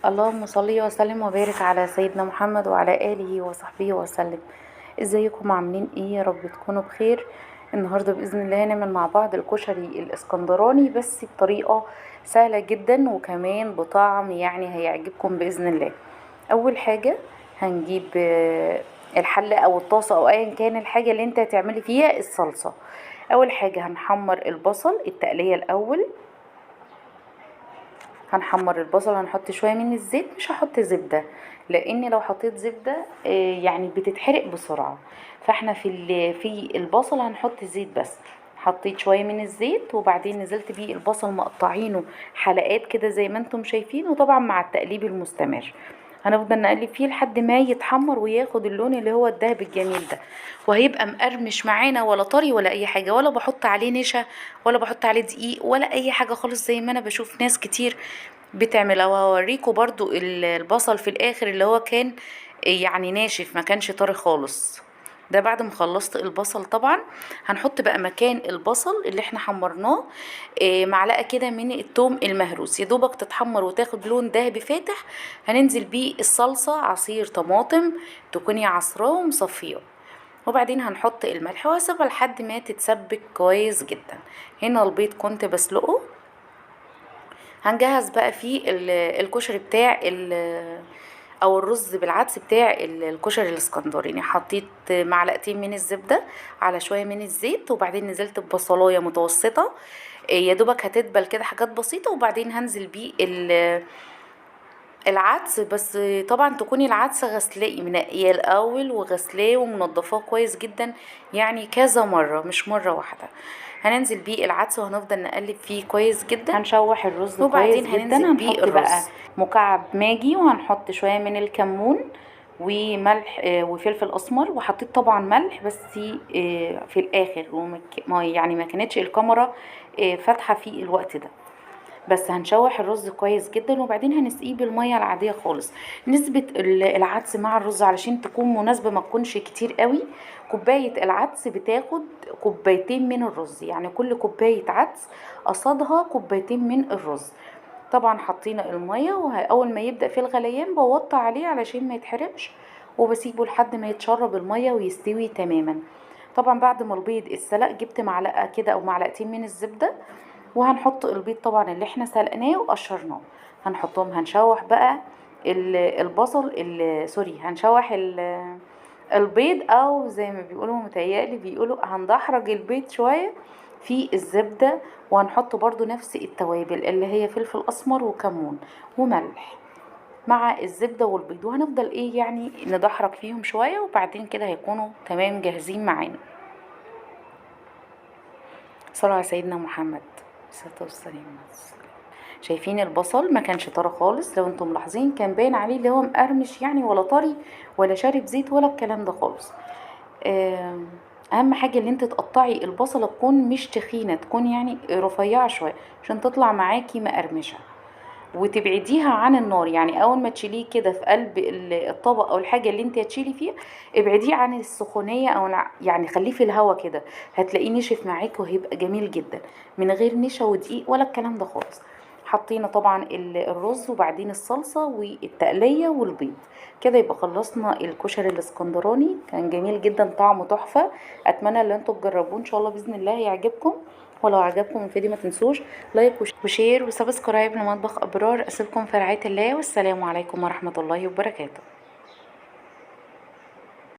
اللهم صل وسلم وبارك على سيدنا محمد وعلى آله وصحبه وسلم. ازيكم عاملين ايه؟ يا رب تكونوا بخير. النهارده باذن الله هنعمل مع بعض الكشري الاسكندراني بس بطريقة سهلة جدا وكمان بطعم يعني هيعجبكم باذن الله. اول حاجة هنجيب الحلة او الطاسه او ايا كان الحاجة اللي انت هتعملي فيها الصلصه. اول حاجة هنحمر البصل، التقليه الاول. هنحمر البصل، هنحط شوية من الزيت، مش هحط زبدة لان لو حطيت زبدة يعني بتتحرق بسرعة، فاحنا في البصل هنحط زيت بس. حطيت شوية من الزيت وبعدين نزلت بيه البصل مقطعينه حلقات كده زي ما انتم شايفين، وطبعا مع التقليب المستمر هنفضل نقلب فيه لحد ما يتحمر وياخد اللون اللي هو الذهبي الجميل ده، وهيبقى مقرمش معانا ولا طري ولا اي حاجة، ولا بحط عليه نشا ولا بحط عليه دقيق ولا اي حاجة خالص زي ما انا بشوف ناس كتير بتعملها. وهوريكم برضو البصل في الاخر اللي هو كان يعني ناشف ما كانش طري خالص. ده بعد ما خلصت البصل طبعا هنحط بقى مكان البصل اللي احنا حمرناه معلقه كده من التوم المهروس، يا دوبك تتحمر وتاخد لون ذهبي فاتح. هننزل بيه الصلصه، عصير طماطم تكوني عصراه ومصفياه، وبعدين هنحط الملح وهسيبها لحد ما تتسبك كويس جدا. هنا البيض كنت بسلقه. هنجهز بقى فيه الكشري بتاع او الرز بالعدس بتاع الكشري الاسكندراني. حطيت معلقتين من الزبدة على شوية من الزيت، وبعدين نزلت ببصلايه متوسطه يا دوبك هتدبل كده حاجات بسيطة، وبعدين هنزل بيه العدس. بس طبعا تكوني العدس غسلاه منقيه الاول وغسلاه ومنضفاه كويس جدا، يعني كذا مرة مش مرة واحدة. هننزل بيه العدس وهنفضل نقلب فيه كويس جدا. هنشوح الرز وبعدين كويس جدا. هننزل بيه هنحط الرز. بقى مكعب ماجي، وهنحط شوية من الكمون وملح، وفلفل اسمر، وحطيت طبعا ملح بس في الاخر، يعني ما كانتش الكاميرا فاتحة في الوقت ده. بس هنشوح الرز كويس جدا، وبعدين هنسقيه بالمية العادية خالص. نسبه العدس مع الرز علشان تكون مناسبة ما تكونش كتير قوي. كوباية العدس بتاخد كوبايتين من الرز، يعني كل كوباية عدس قصادها كوبايتين من الرز. طبعا حطينا المية، واول ما يبدا في الغليان بوطي عليه علشان ما يتحرقش، وبسيبه لحد ما يتشرب المية ويستوي تماما. طبعا بعد ما البيض اتسلق جبت معلقه كده او معلقتين من الزبدة، وهنحط البيض طبعا اللي احنا سلقناه وقشرناه هنحطهم. هنشوح بقى البصل سوري، هنشوح البيض، او زي ما بيقولوا متهيألي بيقولوا هندحرج البيض شوية في الزبدة، وهنحط برضو نفس التوابل اللي هي فلفل اسمر وكمون وملح مع الزبدة والبيض، وهنفضل ندحرج فيهم شوية، وبعدين كده هيكونوا تمام جاهزين معانا. صلوا على سيدنا محمد الصلاة والسلام. شايفين البصل ما كانش طري خالص، لو انتم ملاحظين كان باين عليه اللي هو مقرمش يعني، ولا طري ولا شارب زيت ولا الكلام ده خالص. اهم حاجة ان انت تقطعي البصله تكون مش تخينة، تكون رفيعة شوية عشان تطلع معاكي مقرمشه، وتبعديها عن النار. يعني اول ما تشيليه كده في قلب الطبق او الحاجة اللي انت هتشيلي فيها ابعديه عن السخونيه، او خليه في الهوا كده، هتلاقيه نشف معاكي وهيبقى جميل جدا من غير نشا ودقيق ولا الكلام ده خالص. حطينا طبعا الرز وبعدين الصلصه والتقليه والبيض كده، يبقى خلصنا الكشري الاسكندراني. كان جميل جدا، طعمه تحفة. اتمنى ان انتوا تجربوه ان شاء الله باذن الله هيعجبكم. ولو عجبكم الفيديو ما تنسوش like و share و subscribe لمطبخ ابرار. اسيبكم في رعاية الله، والسلام عليكم ورحمة الله وبركاته.